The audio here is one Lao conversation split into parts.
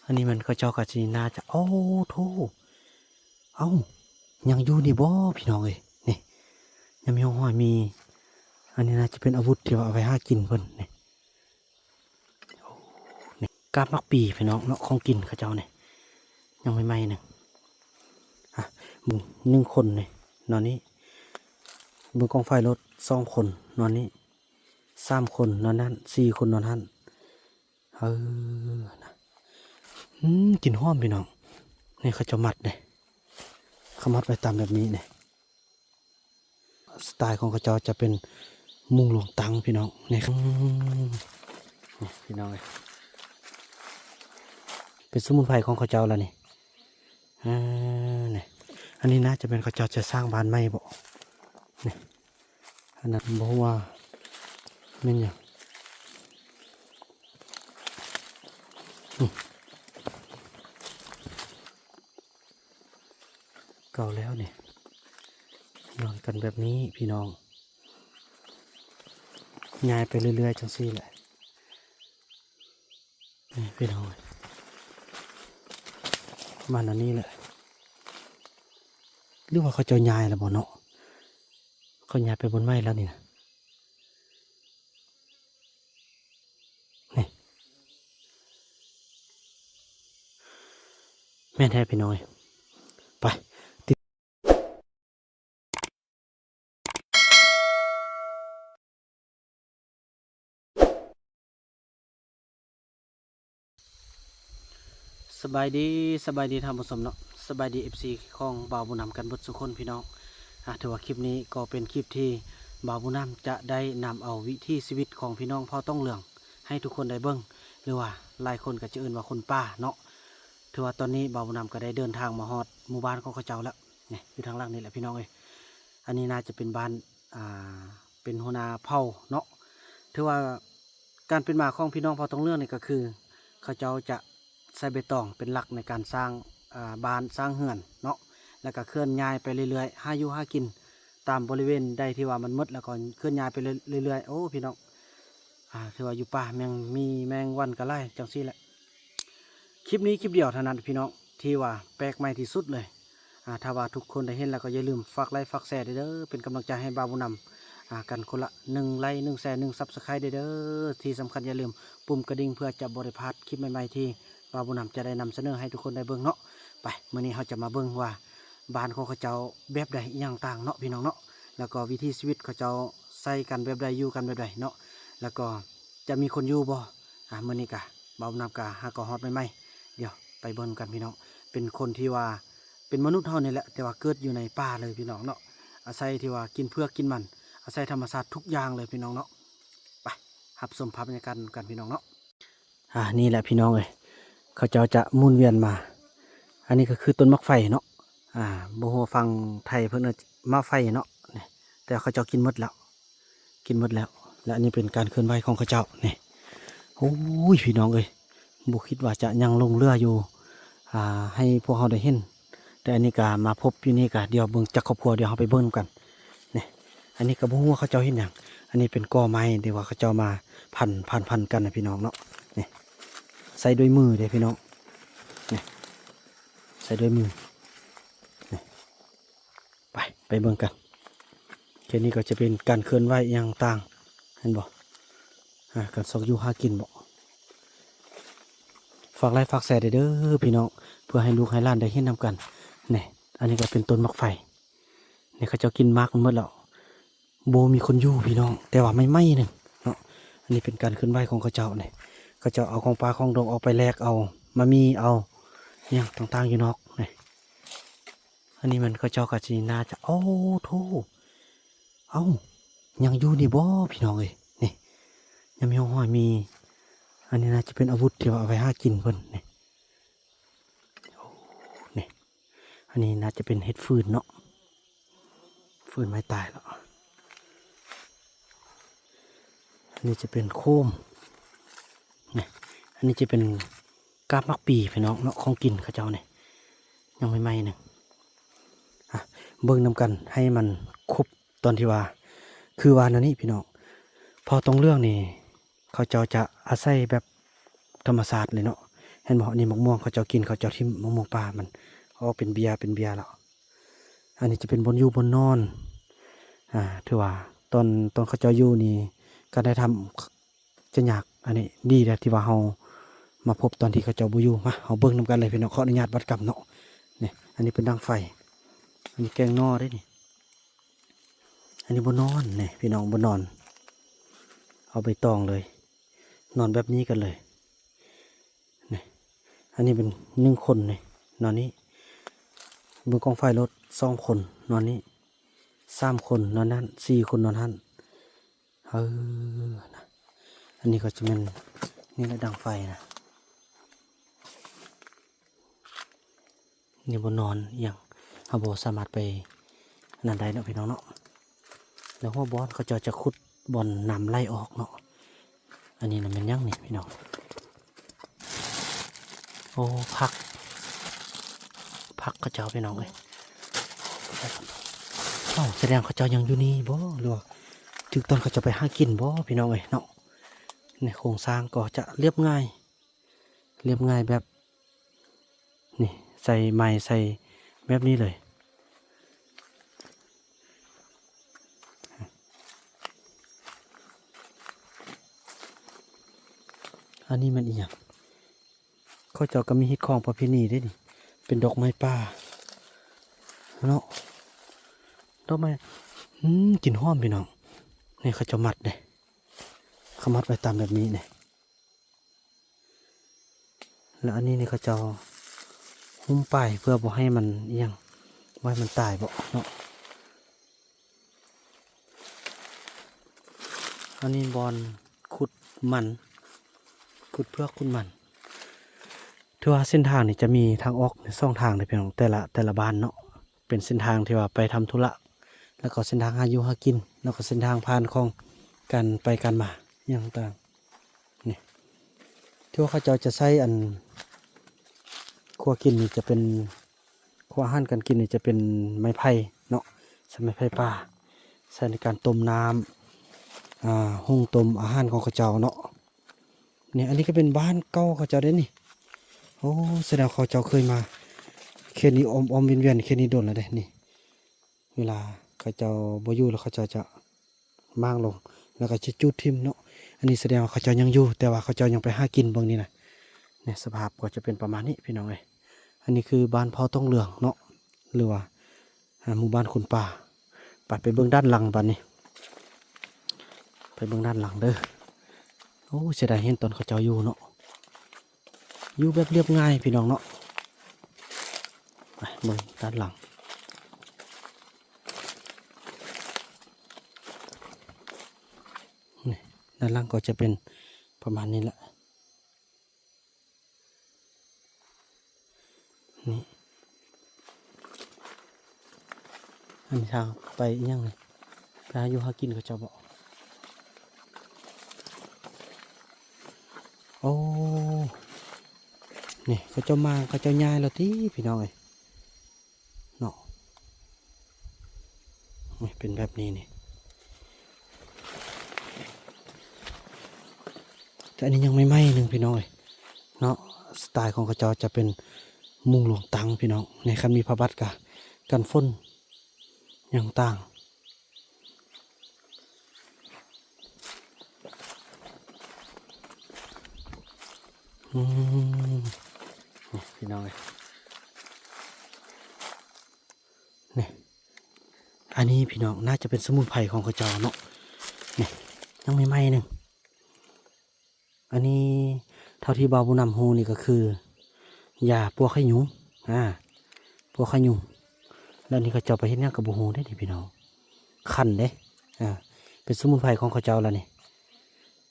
ອັນນີ້ມັນເຂົາເຈົ້າກໍຊິໜ້າຈະ ໂອ້ໂທ້ ເອົ້າ ຍັງຢູ່ນີ້ບໍ່ພີ່ນ້ອງເອີຍ? ນີ້ ຍັງມີຮ່ອງຮອຍມີ ອັນນີ້ໜ້າຈະເປັນອາວຸດທີ່ວ່າເອົາໄວ້ຫາກິນເພິ່ນນີ້. ໂອ້ ນີ້ ກາບໝາກປີພີ່ນ້ອງເນາະ ຂອງກິນເຂົາເຈົ້ານີ້ ຍັງໃໝ່ໆໜຶ່ງ. ອ່ະ ເບິ່ງ ໜຶ່ງຄົນນີ້ນອນນີ້ ເບິ່ງກອງໄຟໂລດ ສອງຄົນນອນນີ້ ສາມຄົນນອນນັ້ນ ສີ່ຄົນນອນຫັ້ນ. ເອີ ນະ ອືມ ກິ່ນຫອມພີ່ນ້ອງ. ນີ້ເຂົາເຈົ້າມັດເດ້ ເຂົາມັດໄວ້ຕາມແບບນີ້ນີ້. ສະໄຕຂອງເຂົາເຈົ້າຈະເປັນມຸງລວງຕັງພີ່ນ້ອງ ນີ້ ອືມ ນີ້ພີ່ນ້ອງເອີຍ ເປັນສະໝຸນໄພຂອງເຂົາເຈົ້າລະນີ້. ອ່າ ນີ້ ອັນນີ້ໜ້າຈະແມ່ນເຂົາເຈົ້າຈະສ້າງບ້ານໃໝ່ບໍ? ນີ້ ອັນນັ້ນບໍ່ຮູ້ວ່າແມ່ນຫຍັງ. ອືມ ເກົ່າແລ້ວນີ້ ນອນກັນແບບນີ້ພີ່ນ້ອງ ຍ້າຍໄປເລື້ອຍໆ ຈັ່ງຊີ້ແຫຼະ. ນີ້ພີ່ນ້ອງ ປະມານອັນນີ້ແຫຼະ ຫຼືວ່າເຂົາເຈົ້າຍ້າຍແລ້ວບໍ່ເນາະ? ເຂົາຍ້າຍໄປບ່ອນໃໝ່ແລ້ວນີ້ນະ ນີ້ ແມ່ນແທ້ພີ່ນ້ອງເອີຍ ໄປ. ສະບາຍດີ ສະບາຍດີທ່ານຜູ້ຊົມເນາະ ສະບາຍດີ ເອັຟຊີ ຂອງບ່າວບຸນນຳກັນເບິດສູ່ຄົນພີ່ນ້ອງ. ອ່າ ຖືວ່າຄລິບນີ້ກໍເປັນຄລິບທີ່ບ່າວບຸນນຳຈະໄດ້ນຳເອົາວິຖີຊີວິດຂອງພີ່ນ້ອງເຜົ່າຕອງເຫຼືອງໃຫ້ທຸກຄົນໄດ້ເບິ່ງ ຫຼືວ່າຫຼາຍຄົນກໍຈະເອີ້ນວ່າຄົນປ່າເນາະ. ຖືວ່າຕອນນີ້ບ່າວບຸນນຳກໍໄດ້ເດີນທາງມາຮອດໝູ່ບ້ານຂອງເຂົາເຈົ້າແລ້ວ ນີ້ ຢູ່ທາງຫຼັງນີ້ແຫຼະພີ່ນ້ອງເອີຍ. ອັນນີ້ໜ້າຈະເປັນບ້ານ ອ່າ ເປັນຫົວໜ້າເຜົ່າເນາະ. ຖືວ່າການເປັນມາຂອງພີ່ນ້ອງເຜົ່າຕອງເຫຼືອງນີ້ກໍຄື ເຂົາເຈົ້າຈະໃຊ້ໃບຕອງເປັນຫຼັກໃນການສ້າງ ອ່າ ບ້ານສ້າງເຮືອນເນາະ ແລ້ວກໍເຄື່ອນຍ້າຍໄປເລື້ອຍໆ ຫາຢູ່ຫາກິນຕາມບໍລິເວນໃດທີ່ວ່າມັນໝົດ ແລ້ວກໍເຄື່ອນຍ້າຍໄປເລື້ອຍໆ. ໂອ້ ພີ່ນ້ອງ ອ່າ ຖືວ່າຢູ່ປ່າແມງມີແມງວັນກໍຫຼາຍຈັ່ງຊີ້ແຫຼະ. ຄລິບນີ້ຄລິບດຽວເທົ່ານັ້ນພີ່ນ້ອງ ທີ່ວ່າແປກໃໝ່ທີ່ສຸດເລີຍ. ອ່າ ຖ້າວ່າທຸກຄົນໄດ້ເຫັນແລ້ວກໍຢ່າລືມຝາກໄລ ຝາກແຊເດີ ເປັນກຳລັງໃຈໃຫ້ບ່າວບຸນນຳ ອ່າ ກັນຄົນລະໜຶ່ງໄລ ໜຶ່ງແຊ ໜຶ່ງຊັບສະໄຄເດີ. ທີ່ສຳຄັນຢ່າລືມປຸ່ມກະດິ່ງ ເພື່ອຈະບໍ່ໄດ້ພາດຄລິບໃໝ່ໆ ທີ່ບ່າວບຸນນຳຈະໄດ້ນຳສະເໜີໃຫ້ທຸກຄົນໄດ້ເບິ່ງເນາະ. ໄປ ມື້ນີ້ເຮົາຈະມາເບິ່ງວ່າບ້ານຂອງເຂົາເຈົ້າແບບໃດ ອີ່ຫຍັງຕ່າງເນາະ ພີ່ນ້ອງເນາະ ແລ້ວກໍວິຖີຊີວິດເຂົາເຈົ້າໃຊ້ກັນແບບໃດ ຢູ່ກັນແບບໃດເນາະ ແລ້ວກໍ ຈະມີຄົນຢູ່ບໍ່? ອ່າ ມື້ນີ້ກະ ບ່າວບຸນນຳກະຫາກໍຮອດໃໝ່ໆ ດຽວໄປເບິ່ງນຳກັນພີ່ນ້ອງ. ເປັນຄົນທີ່ວ່າເປັນມະນຸດເຮົານີ້ແຫຼະ ແຕ່ວ່າເກີດຢູ່ໃນປ່າເລີຍພີ່ນ້ອງເນາະ ອາໄສທີ່ວ່າກິນເຜືອກກິນມັນ ອາໄສທຳມະຊາດທຸກຢ່າງເລີຍພີ່ນ້ອງເນາະ. ໄປ ຮັບຊົມພາບບັນຍາກາດນຳກັນພີ່ນ້ອງເນາະ. ອ່າ ນີ້ແຫຼະພີ່ນ້ອງເອີຍ ເຂົາເຈົ້າຈະໝູນວຽນມາ. ອັນນີ້ກໍຄືຕົ້ນໝາກໄຟເນາະ ອ່າ ບໍ່ຮູ້ວ່າຝັ່ງໄທເພິ່ນເອີ້ນໝາກໄຟເນາະ ນີ້ ແຕ່ເຂົາເຈົ້າກິນໝົດແລ້ວ ກິນໝົດແລ້ວ. ແລະ ອັນນີ້ເປັນການເຄື່ອນໄຫວຂອງເຂົາເຈົ້ານີ້. ໂອ້ຍ ພີ່ນ້ອງເອີຍ ບໍ່ຄິດວ່າຈະຍັງຫຼົງເຫຼືອຢູ່ ອ່າ ໃຫ້ພວກເຮົາໄດ້ເຫັນ ແຕ່ອັນນີ້ກະມາພົບຢູ່ນີ້ກະ ດຽວເບິ່ງຈັກຄອບຄົວ ດຽວເຮົາໄປເບິ່ງນຳກັນນີ້. ອັນນີ້ກະບໍ່ຮູ້ວ່າເຂົາເຈົ້າເຮັດຫຍັງ ອັນນີ້ເປັນກໍໄມ້ທີ່ວ່າເຂົາເຈົ້າມາພັນ ພັນ ພັນກັນນະພີ່ນ້ອງເນາະ. ນີ້ ໃຊ້ດ້ວຍມືເດ້ພີ່ນ້ອງ ນີ້ ໃຊ້ດ້ວຍມື ນີ້ ໄປ ໄປເບິ່ງກັນ. ແຄ່ນີ້ກໍຈະເປັນການເຄື່ອນໄຫວອີ່ຫຍັງຕ່າງ ເຫັນບໍ່? ອ່າ ການຊອກຢູ່ຫາກິນບໍ? ຝາກໄລ ຝາກແຊເດີພີ່ນ້ອງ ເພື່ອໃຫ້ລູກໃຫ້ຫຼານໄດ້ເຫັນນຳກັນ. ນີ້ ອັນນີ້ກໍເປັນຕົ້ນໝາກໄຟ ນີ້ ເຂົາເຈົ້າກິນໝາກມັນໝົດແລ້ວ ບໍ່ມີຄົນຢູ່ພີ່ນ້ອງ ແຕ່ວ່າໄມ້ໆໜຶ່ງເນາະ. ອັນນີ້ເປັນການເຄື່ອນໄຫວຂອງເຂົາເຈົ້ານີ້ ເຂົາເຈົ້າເອົາຂອງປ່າຂອງດົງອອກໄປແລກເອົາ ມາມີເອົາ ອີ່ຫຍັງຕ່າງໆຢູ່ນອກນີ້. ອັນນີ້ມັນເຂົາເຈົ້າກໍຊິໜ້າຈະ ໂອ້ໂທ້ ເອົ້າ ຍັງຢູ່ນີ້ບໍ່ພີ່ນ້ອງເອີຍ? ນີ້ ຍັງມີຮ່ອງຮອຍມີ ອັນນີ້ໜ້າຈະເປັນອາວຸດທີ່ວ່າເອົາໄວ້ຫາກິນເພິ່ນນີ້. ໂອ້ ນີ້ ອັນນີ້ໜ້າຈະເປັນເຫັດຟືນເນາະ ຟືນໄມ້ຕາຍແລ້ວ. ອັນນີ້ຈະເປັນໂຄມ ນີ້ ອັນນີ້ຈະເປັນກາບໝາກປີພີ່ນ້ອງເນາະ ຂອງກິນເຂົາເຈົ້ານີ້ ຍັງໃໝ່ໆໜຶ່ງ. ອ່ະ ເບິ່ງນຳກັນໃຫ້ມັນຄົບຕອນທີ່ວ່າ ຄືວ່າແນວນີ້ພີ່ນ້ອງ ເຜົ່າຕອງເຫຼືອງນີ້ ເຂົາເຈົ້າຈະອາໄສແບບທຳມະຊາດເລີຍເນາະ ເຫັນບໍ່? ອັນນີ້ໝາກມ່ວງເຂົາເຈົ້າກິນ ເຂົາເຈົ້າຖິ້ມໝາກມ່ວງປ່າມັນອອກເປັນເບ້ຍ ເປັນເບ້ຍແລ້ວ. ອັນນີ້ຈະເປັນບ່ອນຢູ່ບ່ອນນອນ ອ່າ ຖືວ່າຕອນ ຕອນເຂົາເຈົ້າຢູ່ນີ້ ການຖ່າຍທຳຈະຍາກ. ອັນນີ້ດີແລ້ວທີ່ວ່າເຮົາມາພົບຕອນທີ່ເຂົາເຈົ້າບໍ່ຢູ່. ມາ ເຮົາເບິ່ງນຳກັນເລີຍພີ່ນ້ອງ. ຂໍອະນຸຍາດບັດກຳເນາະ. ນີ້ ອັນນີ້ເປັນດັງໄຟ ອັນນີ້ແກງໜໍ່ເດ້ນີ້. ອັນນີ້ບ່ອນນອນນີ້ພີ່ນ້ອງ ບ່ອນນອນ ເອົາໃບຕອງເລີຍ ນອນແບບນີ້ກັນເລີຍນີ້. ອັນນີ້ເປັນໜຶ່ງຄົນນີ້ ນອນນີ້ ເບິ່ງກອງໄຟໂລດ ສອງຄົນນອນນີ້ ສາມຄົນນອນນັ້ນ ສີ່ຄົນນອນຫັ້ນ. ເອີ ນະ ອັນນີ້ກໍຈະແມ່ນ ນີ້ແຫຼະ ດັງໄຟນະ. ນີ້ບໍ່ນອນອີ່ຫຍັງ ເຮົາບໍ່ສາມາດໄປນັ້ນໄດ້ເນາະພີ່ນ້ອງເນາະ. ແລ້ວຫົວບ່ອນເຂົາເຈົ້າຈະຂຸດບ່ອນນ້ຳໄຫຼອອກເນາະ. ອັນນີ້ນະແມ່ນຫຍັງນີ້ພີ່ນ້ອງ? ໂອ້ ຜັກ ຜັກເຂົາເຈົ້າພີ່ນ້ອງເອີຍ. ເອົ້າ ສະແດງເຂົາເຈົ້າຍັງຢູ່ນີ້ບໍ່ ຫຼືວ່າຖືກຕອນເຂົາເຈົ້າໄປຫາກິນບໍ່ພີ່ນ້ອງເອີຍເນາະ. ນີ້ໂຄງສ້າງກໍຈະລຽບງ່າຍ ລຽບງ່າຍແບບນີ້ ໃສ່ໄມ້ໃສ່ແບບນີ້ເລີຍ. ອັນນີ້ແມ່ນອີ່ຫຍັງ? ເຂົາເຈົ້າກໍມີຮີດຄອງປະເພນີເດ້ນີ້ ເປັນດອກໄມ້ປ່າເນາະ ດອກໄມ້ ອືມ ກິ່ນຫອມພີ່ນ້ອງ. ນີ້ເຂົາເຈົ້າມັດເດ້ ເຂົາມັດໄວ້ຕາມແບບນີ້ນີ້. ແລ້ວອັນນີ້ນີ້ເຂົາເຈົ້າຫຸ້ມປ້າຍເພື່ອບໍ່ໃຫ້ມັນອີ່ຫຍັງ ບໍ່ໃຫ້ມັນຕາຍເບາະເນາະ. ອັນນີ້ບ່ອນຂຸດມັນ ຂຸດເຜືອກຂຸດມັນ. ຖືວ່າເສັ້ນທາງນີ້ຈະມີທາງອອກສອງທາງເດ້ພີ່ນ້ອງ ແຕ່ລະ ແຕ່ລະບ້ານເນາະ. ເປັນເສັ້ນທາງທີ່ວ່າໄປທຳທຸລະ ແລ້ວກໍເສັ້ນທາງຫາຢູ່ຫາກິນ ແລ້ວກໍເສັ້ນທາງຜ່ານຂອງການໄປການມາຫຍັງຕ່າງໆ. ນີ້ ທີ່ວ່າເຂົາເຈົ້າຈະໃຊ້ອັນ ຄົວກິນນີ້ຈະເປັນ ຄົວອາຫານການກິນນີ້ຈະເປັນໄມ້ໄຜ່ເນາະ ໃຊ້ໄມ້ໄຜ່ປ່າ ໃຊ້ໃນການຕົ້ມນ້ຳ ອາ ຫຸງຕົ້ມອາຫານຂອງເຂົາເຈົ້າເນາະ. ນີ້ ອັນນີ້ກໍເປັນບ້ານເກົ່າເຂົາເຈົ້າເດ້ນີ້. ໂອ້ ສະແດງເຂົາເຈົ້າເຄີຍມາເຂດນີ້ອ້ອມໆວຽນໆເຂດນີ້ດົນແລ້ວເດ້ນີ້. ເວລາເຂົາເຈົ້າບໍ່ຢູ່ແລ້ວ ເຂົາເຈົ້າຈະມ້າງລົງ ແລ້ວກໍຈະຈູດຖິ້ມເນາະ. ອັນນີ້ສະແດງວ່າເຂົາເຈົ້າຍັງຢູ່ ແຕ່ວ່າເຂົາເຈົ້າຍັງໄປຫາກິນເບິ່ງນີ້ນະ. ນີ້ສະພາບກໍຈະເປັນປະມານນີ້ພີ່ນ້ອງເອີຍ. ອັນນີ້ຄືບ້ານເຜົ່າຕົງເຫຼືອງເນາະ ຫຼືວ່າ ອ່າ ໝູ່ບ້ານຄົນປ່າ. ໄປ ໄປເບິ່ງດ້ານຫຼັງບາດນີ້ ໄປເບິ່ງດ້ານຫຼັງເດີ. ໂອ້ ເສຍດາຍແຮງຕອນເຂົາເຈົ້າຢູ່ເນາະ ຢູ່ແບບລຽບງ່າຍພີ່ນ້ອງເນາະ. ໄປເບິ່ງດ້ານຫຼັງ ນີ້ ດ້ານຫຼັງກໍຈະເປັນປະມານນີ້ແຫຼະ. ນີ້ ອັນນີ້ທາງໄປອີ່ຫຍັງນີ້ ໄປຫາຢູ່ຫາກິນເຂົາເຈົ້າເບາະ. ໂອ້ ນີ້ເຂົາເຈົ້າມາ ເຂົາເຈົ້າຍ້າຍແລ້ວຕິພີ່ນ້ອງເອີຍ. ເນາະ ນີ້ເປັນແບບນີ້ນີ້ ແຕ່ອັນນີ້ຍັງໃໝ່ໆໜຶ່ງພີ່ນ້ອງເອີຍເນາະ. ສະໄຕຂອງເຂົາເຈົ້າຈະເປັນມຸງລວງຕັ້ງພີ່ນ້ອງ. ໃນຄັນມີຜ້າບັດກະກັນຝົນຫຍັງຕ່າງ. ອືມ ນີ້ພີ່ນ້ອງເອີຍ ນີ້ ອັນນີ້ພີ່ນ້ອງ ໜ້າຈະເປັນສະໝຸນໄພຂອງເຂົາເຈົ້າເນາະ. ນີ້ ຍັງໃໝ່ໆໜຶ່ງ. ອັນນີ້ເທົ່າທີ່ບ່າວບຸນນຳຮູ້ນີ້ກໍຄື ຢາປົວໄຂ້ຍຸງ ອາ ປົວໄຂ້ຍຸງ. ແລ້ວນີ້ເຂົາເຈົ້າໄປເຮັດຫຍັງກໍບໍ່ຮູ້ເດ້ນີ້ພີ່ນ້ອງ ຄັນເດ້. ອາ ເປັນສະໝຸນໄພຂອງເຂົາເຈົ້າລະນີ້.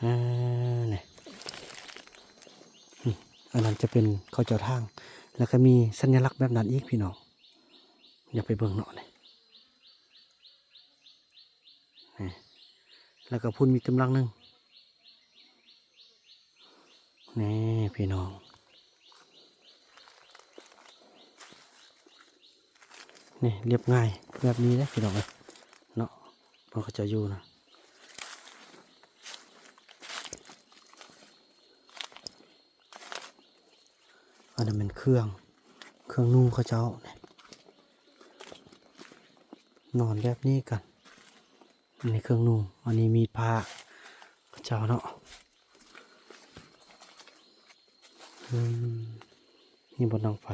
ອາ ນີ້ ອືມ ອັນນັ້ນຈະເປັນເຂົາເຈົ້າຖາງ ແລ້ວກໍມີສັນຍະລັກແບບນັ້ນອີກພີ່ນ້ອງ. ຢ່າໄປເບິ່ງເນາະນີ້ ນີ້ ແລ້ວກໍພຸ້ນມີຕຳລັງໜຶ່ງ. ນີ້ພີ່ນ້ອງ ນີ້ລຽບງ່າຍແບບນີ້ເດ້ພີ່ນ້ອງເອີຍເນາະ ເພິ່ນເຂົາເຈົ້າຢູ່ນະ. ອັນນັ້ນແມ່ນເຄື່ອງ ເຄື່ອງນຸ່ງເຂົາເຈົ້າ ນອນແບບນີ້ກັນ. ອັນນີ້ເຄື່ອງນຸ່ງ ອັນນີ້ມີດພ້າເຂົາເຈົ້າເນາະ. ອືມ ນີ້ບ່ອນດັງໄຟ.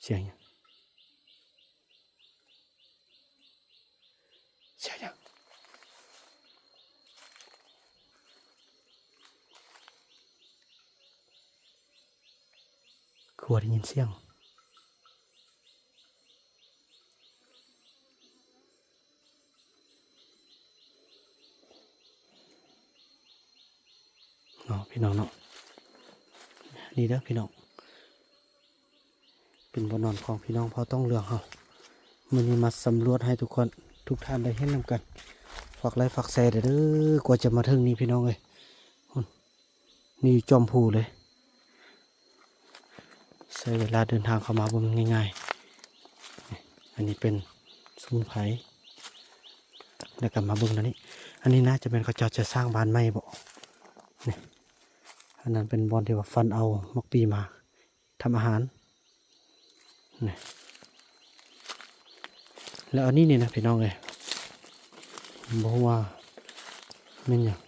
ສຽງຫຍັງ? ສຽງຫຍັງ? ຄືວ່າໄດ້ຍິນສຽງ. ເນາະ ພີ່ນ້ອງເນາະ ນີ້ເດີພີ່ນ້ອງ ເປັນບ່ອນນອນຂອງພີ່ນ້ອງເຜົ່າຕ້ອງເຫຼືອງເຮົາ. ມື້ນີ້ມາສຳຫຼວດໃຫ້ທຸກຄົນ ທຸກທ່ານໄດ້ເຫັນນຳກັນ. ຝາກໄລຄ໌ ຝາກແຊເດີ ກວ່າຈະມາເຖິງນີ້ພີ່ນ້ອງເອີຍ ພຸ້ນ ນີ້ຢູ່ຈອມພູເລີຍ. ໃຊ້ເວລາເດີນທາງເຂົ້າມາບໍ່ແມ່ນງ່າຍໆ. ອັນນີ້ເປັນສະໝຸນໄພ ແລ້ວກໍມາເບິ່ງແນວນີ້. ອັນນີ້ໜ້າຈະແມ່ນເຂົາເຈົ້າຈະສ້າງບ້ານໃໝ່ບໍ? ນີ້ ອັນນັ້ນເປັນບ່ອນທີ່ວ່າຟັນເອົາໝາກປີມາທຳອາຫານ. ນີ້ ແລ້ວອັນນີ້ນີ້ນະພີ່ນ້ອງເອີຍ ບໍ່ຮູ້ວ່າແມ່ນຫຍັງ.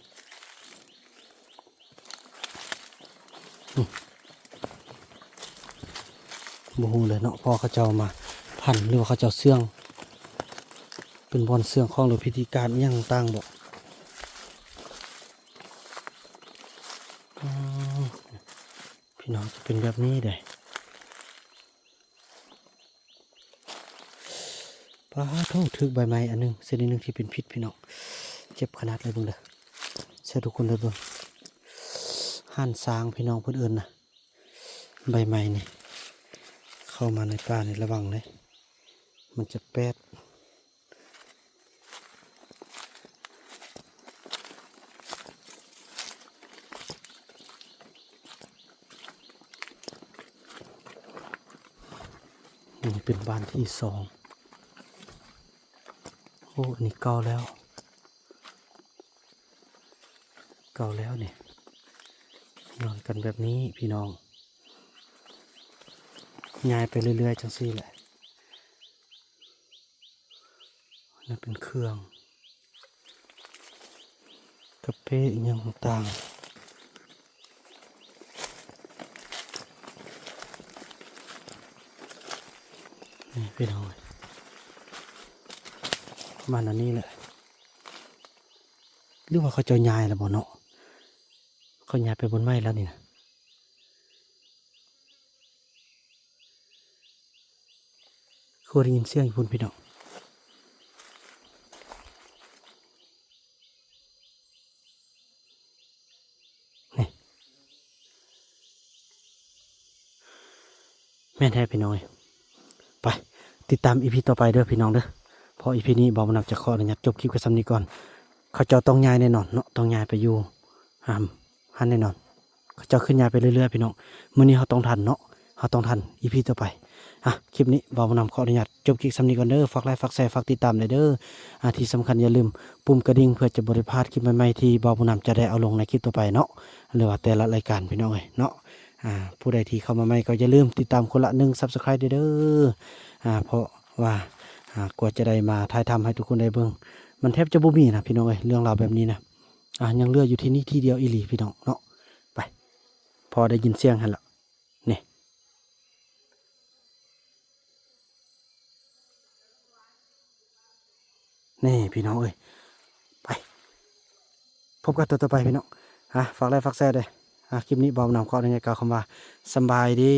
ອືມ ບໍ່ຮູ້ເລີຍເນາະ ເພາະເຂົາເຈົ້າມາພັນ ຫຼືວ່າເຂົາເຈົ້າເຊື່ອງ ເປັນບ່ອນເຊື່ອງຂອງ ຫຼືພິທີການອີ່ຫຍັງຕ່າງໆບໍ? ອືມ ພີ່ນ້ອງ ຈະເປັນແບບນີ້ເດ້. ປາໂທ້ ຖືກໃບໄມ້ອັນໜຶ່ງ ຊະນິດໜຶ່ງທີ່ເປັນພິດ ພີ່ນ້ອງ ເຈັບຂະໜາດເລີຍ ເບິ່ງເດີ ໃຫ້ທຸກຄົນໄດ້ເບິ່ງ. ຮ້ານຊ້າງ ພີ່ນ້ອງ ເພິ່ນເອີ້ນນະ ໃບໄມ້ນີ້ ເຂົ້າມາໃນປ່ານີ້ລະວັງເດ້ ມັນຈະແປດ. ນີ້ເປັນບ້ານທີສອງ. ໂອ້ ອັນນີ້ເກົ່າແລ້ວ ເກົ່າແລ້ວນີ້ ນອນກັນແບບນີ້ພີ່ນ້ອງ ຍ້າຍໄປເລື້ອຍໆ ຈັ່ງຊີ້ແຫຼະ. ນັ້ນເປັນເຄື່ອງ ກະເປ້ອີ່ຫຍັງຕ່າງໆ ນີ້ພີ່ນ້ອງເອີຍ ປະມານອັນນີ້ແຫຼະ. ຫຼືວ່າເຂົາເຈົ້າຍ້າຍແລ້ວບໍ່ເນາະ? ເຂົາຍ້າຍໄປບ່ອນໃໝ່ແລ້ວນີ້ນະ. ຄືໄດ້ຍິນສຽງຢູ່ພຸ້ນພີ່ນ້ອງ. ນີ້ ແມ່ນແທ້ພີ່ນ້ອງເອີຍ. ໄປຕິດຕາມອີພີຕໍ່ໄປເດີພີ່ນ້ອງເດີ. ເພາະອີພີນີ້ບ່າວບຸນນຳຈະຂໍອະນຸຍາດຈົບຄລິບກັນສ່ຳນີ້ກ່ອນ. ເຂົາເຈົ້າຕ້ອງຍ້າຍແນ່ນອນເນາະ, ຕ້ອງຍ້າຍໄປຢູ່ ອ່າ ຫັ້ນແນ່ນອນ. ເຂົາເຈົ້າເຄື່ອນຍ້າຍໄປເລື້ອຍໆ ພີ່ນ້ອງ. ມື້ນີ້ເຮົາຕ້ອງທັນເນາະ, ເຮົາຕ້ອງທັນ ອີພີຕໍ່ໄປ. ອ່ະ ຄລິບນີ້ບ່າວບຸນນຳຂໍອະນຸຍາດຈົບຄລິບສ່ຳນີ້ກ່ອນເດີ. ຝາກໄລຄ໌ ຝາກແຊ ຝາກຕິດຕາມແດ່ເດີ. ອ່າ ທີ່ສຳຄັນຢ່າລືມປຸ່ມກະດິ່ງ ເພື່ອຈະບໍ່ໄດ້ພາດຄລິບໃໝ່ໆ ທີ່ບ່າວບຸນນຳຈະໄດ້ເອົາລົງໃນຄລິບຕໍ່ໄປເນາະ ຫຼືວ່າແຕ່ລະລາຍການ ພີ່ນ້ອງເອີຍເນາະ. ອ່າ ຜູ້ໃດທີ່ເຂົ້າມາໃໝ່ກໍຢ່າລືມຕິດຕາມຄົນລະໜຶ່ງ Subscribe ເດີ. ອ່າ ເພາະວ່າ ອ່າ ກວ່າຈະໄດ້ມາຖ່າຍທຳໃຫ້ທຸກຄົນໄດ້ເບິ່ງ ມັນແທບຈະບໍ່ມີນະ ພີ່ນ້ອງເອີຍ. ເລື່ອງລາວແບບນີ້ນະ ອ່າ ຍັງເຫຼືອຢູ່ທີ່ນີ້ທີ່ດຽວອີ່ຫຼີ ພີ່ນ້ອງເນາະ. ໄປ ພໍໄດ້ຍິນສຽງຫັ້ນລະ ນີ້ ນີ້ ພີ່ນ້ອງເອີຍ. ໄປ ພົບກັນຕອນຕໍ່ໄປ ພີ່ນ້ອງ. ອ່າ ຝາກໄລຄ໌ ຝາກແຊເດີ. ອ່າ ຄລິບນີ້ບ່າວບຸນນຳຂໍອະນຸຍາດກ່າວຄຳວ່າ ສຳບາຍດີ.